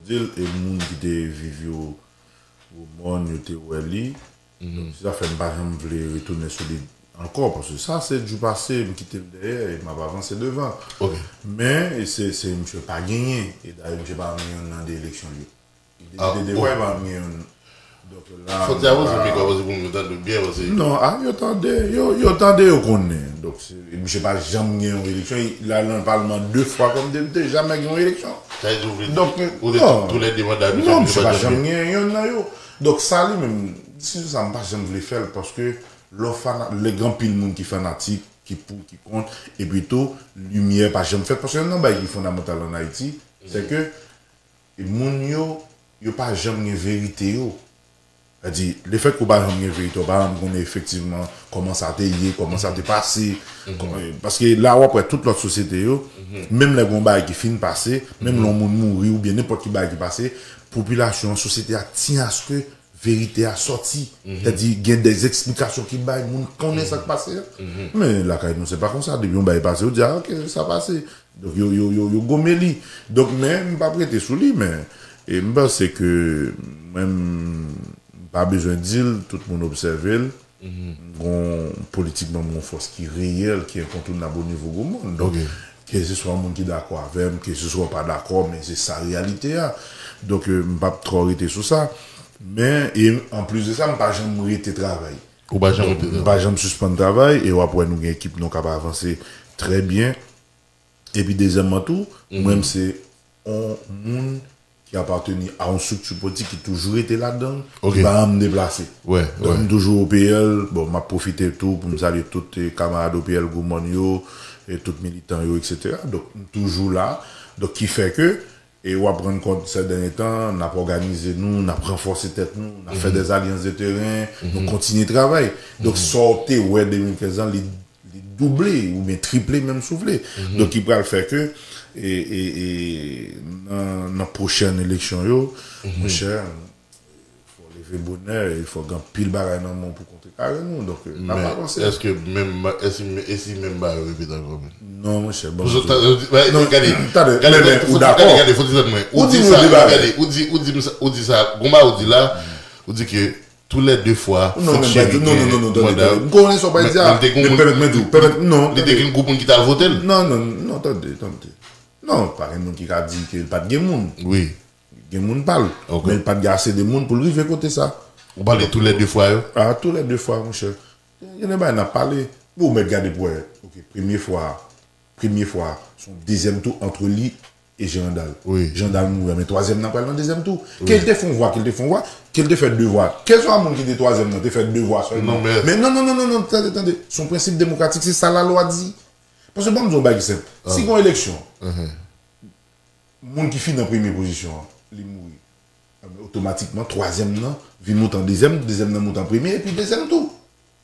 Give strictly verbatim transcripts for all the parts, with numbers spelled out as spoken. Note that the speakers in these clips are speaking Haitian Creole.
di l, e moun ki te viv yo, yo mòn, yo te wè li. Donk, se sa fè m pa janm vle retounen sou li ankò, paske sa se jou pase, m kite l dèyè, e m ap avanse devan. Men, e se, se misye pa genyen, e dayè, misye pa menm nan de eleksyon yo. Li te, li te deklare pa m gen youn. Donk la, fò ti a poze mikwo poze pou m tande byen, paske non, a, yo tande, yo, yo tande, yo konnen. Donk, se, misye pa janm gen yon eleksyon. Li al nan palman de fwa kòm depite, jamè gen yon eleksyon. Sa vle di ou vle di, donk, ou te non, tou lè de manda, non, misye pa janm gen youn nan yo. Donk, sa li menm, disisyon sa, m pa janm vle fè l, paske lè w fana-, lè gen anpil moun ki fanatik, ki pou, ki kont, epi tou, limyè pa janm fèt. Paske youn nan bagay ki fondamantal ann Ayiti, se ke e moun yo, yo pa janm gen verite yo. Sètadi, lefètke w pa janm gen verite, w pa janm konnen efektivman kòman sa te ye, kòman sa te pase. Kòman, paske la, w ap wè tout lòt sosyete yo, menm lè gen yon bagay ki fin pase, menm lè yon moun mouri oubyen nenpòt ki bagay ki pase, popilasyon an, sosyete a tyen aske verite a sòti. Sètadi, gen de eksplikasyon ki bay, moun konnen sa k pase a. Men lakay nou, se pa konsa. Depi yon bagay pase, yo di, "A, oke, sa pase." Donk, yo, yo, yo, yo gome li. Donk, men, m p ap rete sou li, men, e m panse ke mwen, m pa bezwen di l, tout moun obsève l. M gon, politikman, m gon fòs ki reyèl, ki enkontounab o nivo gwo moun. Donk, keseswa moun ki dakò avè m, keseswa w pa dakò, men se sa reyalite a. Donk, e, m p ap twò rete sou sa. Men, e anplis de sa, m pa janm rete travay. Ou pa janm rete travay. M pa janm sispann travay, e w ap wè nou gen ekip nou k ap avanse trè byen. Epi dezyèmman tou, mwen, m se yon moun ki apateni a yon estrikti politik ki toujou rete ladan l, ki pa janm deplase. Donk, m toujou O P L. Bon, m ap pwofite tou pou m salye tout, e, kamarad O P L gwo mòn yo, e tout militan yo, etsetera. Donk, m toujou la. Donk, ki fè ke, e w ap rann kont, sè dènye tan, n ap òganize nou, n ap ranfòse tèt nou, n ap fè dèzalyans de teren, nou kontinye travay. Donk, sa w te wè de mil kenz lan, li li double oubyen triple menm si w vle. Donk, ki pral fè ke, e, e, e, nan, nan pwochèn eleksyon yo, monchè, fò leve bonè, e fò gen anpil bagay nan men w pou kontrekare nou. Donk, e, n ap avanse. Èske menm, èske, e si menm bagay yo repete ankò, men? Non, monchè, bon. Pou zòt ta, non, gade, tande, gade, men, men, ou dakò? Gade, gade, fò ti tande mwen. Ou di sa, gade, ou di, ou di sa, ou di sa, gon bagay ou di la, ou di ke tou lè de fwa, non, men, fonksyonè non, non, non, non, tande, manda tande. M konnen sa w pral di a, men pèmèt mwen di w, pèmèt, non, li te gen gwoup moun ki t al vote l. Non, non, non, tande, tande. Non, pa gen moun ki ka di ke l pa t gen moun. Wi. Gen moun pa l. Men l pa t gen ase de moun pou l rive kote sa. Ou pale tou lè de fwa yo? A, tou lè de fwa, monchè. Gen de bagay n ap pale. Bon, ou mèt gade pou wè. Ok, premye fwa, premye fwa, se yon dezyèm tou ant li e Jean Randal. Wi. Jean Randal mouri, men twazyèm nan pral nan dezyèm tou. Ke l te fè yon vwa, ke l te fè yon vwa, ke l te fè de vwa. Kèlswa moun ki te twazyèm nan te fè de vwa sèlman. Men non, non, non, non, non, tande, tande. Se yon prensip demokratik, se sa lalwa di. Paske ban m di yon bagay ki senp. Si gen yon eleksyon, moun ki fini an premye pozisyon an, li mouri. Otomatikman, twazyèm nan vin moute an dezyèm, dezyèm nan moute an premye, epi dezyèm tou.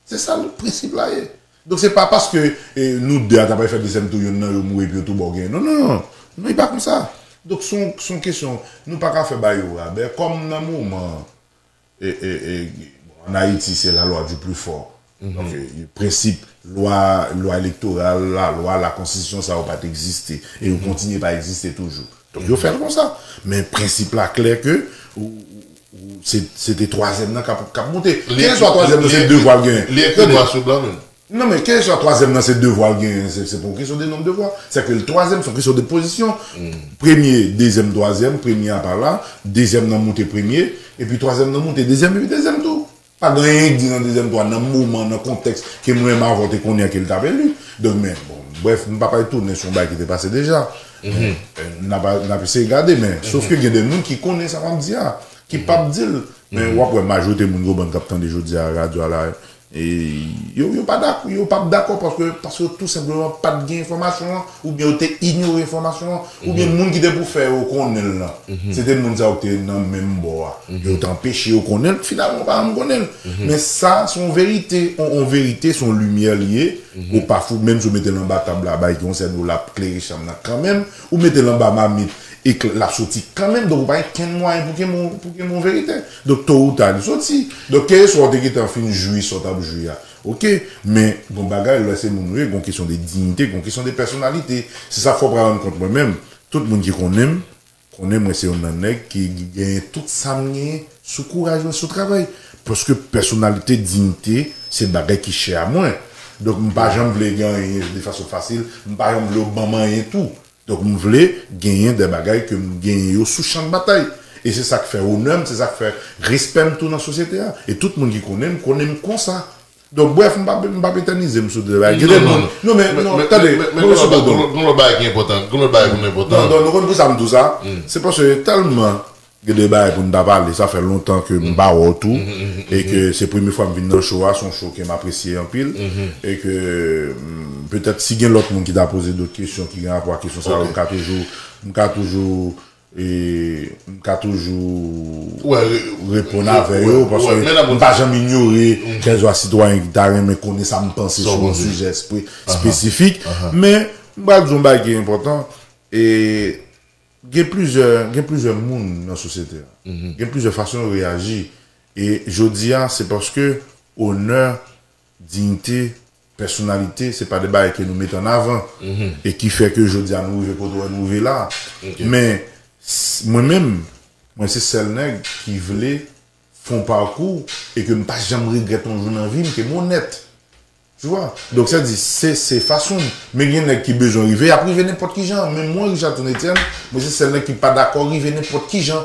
Se sa prensip la ye. Donk, se pa paske, e, nou de a ta pral fè dezyèm tou, youn nan yo mouri epi yo tou ba w genyen. Non, non, non. Non, e pa konsa. Donk, se yon, se yon kesyon, nou pa ka fè bagay yo rabè. Kòm nan moman, e, e, e, bon, an Ayiti, se la loi du plus fort. Donk, e, prensip, lwa, lwa elektoral, lalwa, lakonstitisyon, sa yo pa t egziste. E yo kontinye pa egziste toujou. Donk, yo fè l konsa. Men prensip la klè ke ou, ou, ou, se, se te twazyèm nan k ap, k ap moute. Kèlswa twazyèm nan, se de vwa l genyen. Li ekri nwa sou blan menm. Non, men kèlswa twazyèm nan, se de vwa l genyen. Se, se pa yon kesyon de nonb de vwa. Se ke l twazyèm, se yon kesyon de pozisyon. Premye, dezyèm, twazyèm, premye a pa la, dezyèm nan moute premye, epi twazyèm nan moute dezyèm, epi dezyèm tou. Pa gen anyen k di nan dezyèm tou a, nan moman, nan kontèks ke mwen menm avè w te konnen ke l t ap eli. Donk, men, bon, brèf, m p ap al tounen sou yon bagay ki te pase deja. Men, e, n ap, n ap eseye gade, men, sof ke gen de moun ki konnen sa m ap di a, ki p ap di l. Men, w ap wè majorite moun yo bann k ap tande jodi a radyo a la, e yo, yo pa dakò, yo p ap dakò paske, paske yo tou senpleman pa t gen enfòmasyon an, oubyen yo te inyore enfòmasyon an, oubyen moun ki te pou fè yo konnen l lan, se te moun sa yo ki te nan menm bò a. Yo te anpeche yo konnen l, finalman, yo pa janm konnen l. Men sa, se yon verite, yon, yon verite, se yon limyè li ye, ou pa fou, menm si w mete l anba tab la, bay ki yon sèl dlo, l ap klere chanm nan kanmenm, ou mete l anba mamit, e l ap soti kanmenm, donk ou pa gen kenn mwayen pou kenbe yon, pou kenbe yon verite. Donk, to ou ta, li soti. Donk, kèlkeswa w te gentan fin jwi sa w t ap jwi a, oke, men gon bagay, lè se moun ou ye, gon kesyon de diyite, gon kesyon de pèsonalite. Se sa k fè w pral rann kont mwen menm, tout moun ki konnen m, konnen mwen se youn nan nèg ki genyen tout sa m genyen sou kouraj mwen, sou travay. Paske pèsonalite, diyite, se bagay ki chè a mwen. Donk, m pa janm vle gen anyen de fason fasil, m pa janm vle yo ban m anyen tou. Donk, m vle genyen de bagay ke m genyen yo sou chan batay. E se sa k fè onè m, se sa k fè respè m tou nan sosyete a. E tout moun ki konnen m, konnen m konsa. Donk, brèf, m p ap, m p ap etènize m sou de bagay. Gen de moun, non, men, non, tande, mwen, se bon, gon lòt bagay ki enpòtan, gon lòt bagay ki enpòtan. Non, non, nou konn pou sa m di w sa. Se paske tèlman gen de bagay pou n ta pale, sa fè lontan ke m pa wè w tou, e ke se premye fwa m vin nan show a, se yon show ke m apresye anpil, e ke, mm, petèt si gen lòt moun ki ta poze dòt kesyon ki gen rapò ak kesyon sa yo, m ka toujou, m ka toujou, e, m ka toujou reponn avè yo, paske m pa janm inyore kèlswa sitwayen ki ta renmen konnen sa m panse sou yon sijè espe-, espesifik, men m pral di yon bagay ki enpòtan, e, gen plizyè, gen plizyè moun nan sosyete a. Gen plizyè fason yo reyaji. E jodi a, se paske onè, diyite, pèsonalite, se pa de bagay ke nou mete an avan. E ki fè ke jodi a nou rive kote nou rive la. Men, s-, mwen menm, mwen se sèl nèg ki vle fè yon pakou e ke m pa janm regrèt yon jou nan vi m, ke m onèt. Tu vois? Donk, sa di, se, se fason m. Men gen nèg ki bezwen rive, y ap rive nenpòt ki jan. Men mwen, Richardson Etienne, mwen se sèl nèg ki pa dakò rive nenpòt ki jan.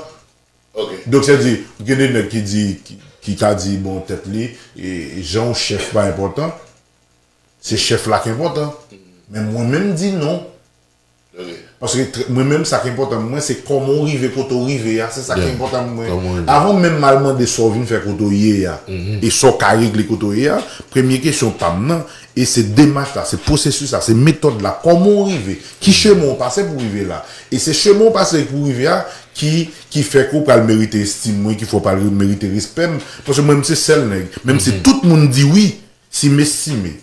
Donk, sa di, gen de nèg ki di, ki, ki ka di, bon, tèt li, e, jan yon chèf pa enpòtan, se chèf la ki enpòtan. Men mwen menm di non. Paske trè, mwen menm, sa ki enpòtan pou mwen, se kòman w rive kote w rive a. Se sa ki enpòtan pou mwen. Avan menm m al mande sa w vin fè kote w ye a, e sa w ka regle kote w ye a, premye kesyon pa m nan, e se demach la, se pwosesis la, se metòd la, kòman w rive, ki chemen w pase pou w rive la. E se chemen w pase pou w rive a ki, ki fè ke w pral merite estim mwen, ki fè w pral merite respè m. Paske mwen, m se sèl nèg, menm si tout moun di wi, si m estime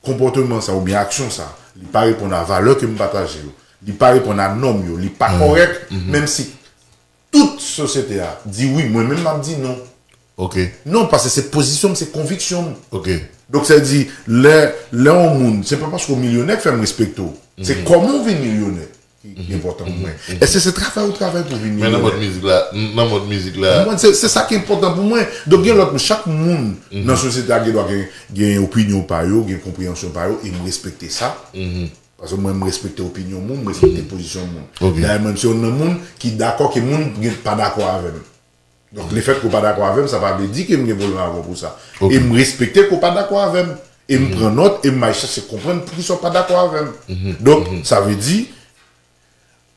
konpòtman sa oubyen aksyon sa, li pa reponn a valè ke m pataje yo, li pa reponn a nòm yo, li pa kòrèk, menm si tout sosyete a di wi, mwen menm m ap di non. Non, paske se pozisyon m, se konviksyon m. Donk, sa di, lè, lè yon moun, se pa paske w milyonè k fè m respekte w. Se kòman w vin milyonè ki, ki enpòtan pou mwen. Èske se travay ou travay pou vin milyonè? Men nan mond mizik la, nan mond mizik la. Mwen, se, se sa ki enpòtan pou mwen. Donk, gen lòt, chak moun nan sosyete a gen dwa gen, gen opinyon pa yo, gen konpreyansyon pa yo, e m respekte sa. Paske mwen, m respekte opinyon moun, m respekte pozisyon moun. Dayè, mwen, m se youn nan moun ki dakò ke moun gen pa dakò avè m. Donk, lefètke w pa dakò avè m, sa pa vle di ke m gen pwoblèm avè w pou sa. E m respekte ke w pa dakò avè m. E m pran nòt, e m al chèche konprann poukisa w pa dakò avè m. Donk, sa vle di,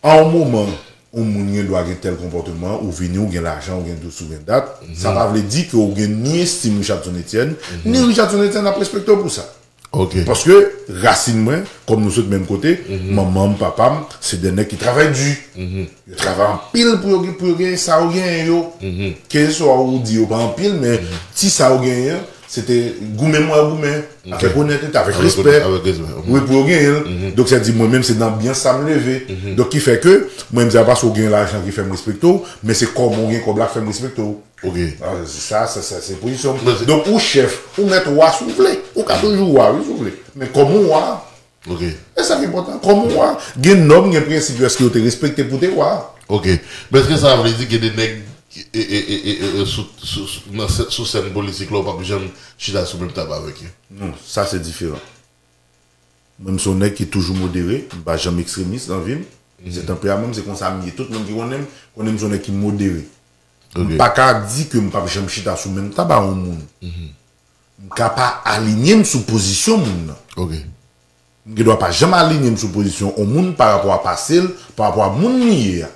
a yon moman, yon moun gen dwa gen tèl konpòtman, ou vini, ou gen lajan, ou gen dis, ou gen dat, sa pa vle di ke w gen ni estim Richardson Etienne, ni Richardson Etienne ap respekte w pou sa. Paske rasin mwen, kòm nou sot menm kote, manman m, papa m, se de nèg ki travay di. Yo travay anpil pou yo, pou yo genyen sa yo genyen yo. Keseswa ou di yo pa anpil, men ti sa yo genyen an, se te goumen mwen goumen, avèk onètete, avèk respè. Wi, pou yo genyen l. Donk, sa di, mwen menm, se nan anbyans sa m leve. Donk, ki fè ke, mwen, m di, se pa paske w gen lajan ki fè m respekte w, men se kòman w gen kòb la k fè m respekte w. Sa, sa, sa, se pozisyon m. Donk, ou chèf, ou mèt wa si w vle. Ou ka toujou wa, wi, si w vle. Men kòman w wa, e sa ki enpòtan. Kòman w wa, gen nòm, gen prensip yo, èske yo te respekte pou te wa? Men èske sa vle di gen de nèg e, e, e, e, e, sou, sou, sou, nan sè-, sou sèn politik la, ou p ap janm chita sou menm tab avèk yo? Non, sa se diferan. Mwen, m se yon nèg ki toujou modere, m pa janm ekstremis nan vi m. Se tanperament m, se konsa m ye. Tout moun ki konnen m, konnen m se yon nèg ki modere. M pa ka di ke m p ap janm chita sou menm tab a yon moun. M ka pa alinye m sou pozisyon moun nan. M gen dwa pa janm alinye m sou pozisyon yon moun pa rapò a pase l, pa rapò a moun li ye a.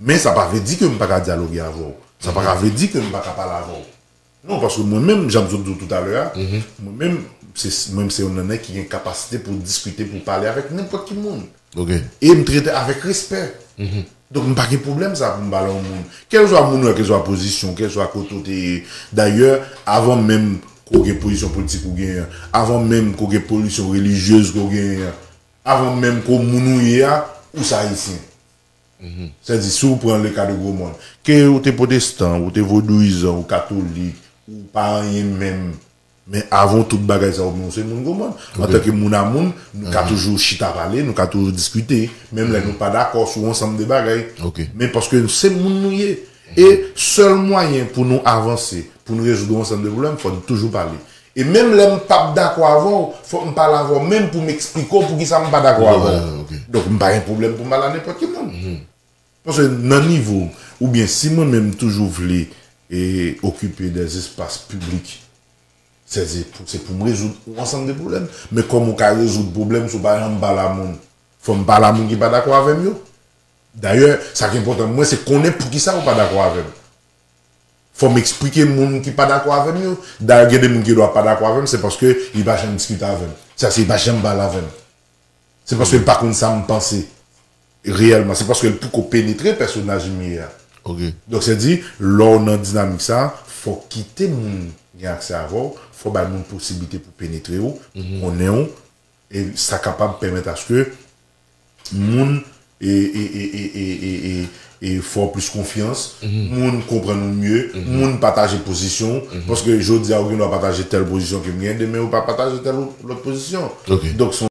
Men sa pa vle di ke m pa ka dyaloge avè w. Sa pa ka vle di ke m pa ka pale avè w. Non, paske mwen menm, jan m sot di w toutalè a, mwen menm, se, mwen menm se youn nan nèg ki gen kapasite pou diskite, pou pale avèk nenpòt ki moun. E m trete avèk respè. Donk, m pa gen pwoblèm sa pou m pale yon moun. Kèlswa moun ou ye, kèlswa pozisyon, kèlswa kote w te ye. Dayè, avan menm ke w gen pozisyon politik ou genyen an, avan menm ke w gen pozisyon relijyez ke w genyen an, avan menm ke w moun ou ye a, ou se Ayisyen. Sètadi, si w pran le ka de Gwomòn, ke ou te pwotestan, ou te vodouyizan, ou katolik, ou pa anyen menm, Men avan tout bagay sa, ou se moun gwo moun. Antanke moun a moun, nou ka toujou chita pale, nou ka toujou diskite, menm lè nou pa dakò sou ansanm de bagay. Men paske se moun nou ye. E sèl mwayen pou nou avanse, pou nou rezoud yon ansanm de pwoblèm, fò n toujou pale. E menm lè m p ap dakò avè w, fòk m pale avè w menm pou m eksplike w poukisa m pa dakò avè w. Donk, m pa gen pwoblèm pou m pale a nenpòt ki moun. Paske nan nivo, oubyen si mwen menm toujou vle e, okipe de espas piblik, se, se pou, se pou m rezoud yon ansanm de pwoblèm. Men kòman w ka rezoud pwoblèm si w pa janm pale a moun? Fò m pale a moun ki pa dakò avè m yo. Dayè, sa ki enpòtan pou mwen, se konnen poukisa ou pa dakò avè m. Fò m eksplike moun ki pa dakò avè m yo. Dayè, gen de moun ki dwa pa dakò avè m, se paske li pa janm diskite avè m. Sa se li pa janm pale avè m. Se paske li pa konn sa m panse reyèlman. Se paske li poko penetre pèsonaj m ye a. Donk, se di, lè w nan dinamik sa, fò w kite moun gen aksè avè w, fò w bay moun posiblite pou penetre w, konnen w, e sa kapab pèmèt aske moun e, e, e, e, e, e, e, e fè w plis konfyans, moun konprann ou mye, moun pataje pozisyon w, paske jodi a ou gen dwa pataje tèl pozisyon ke m gen, demen ou pa pataje tèl lòt pozisyon. Donk, se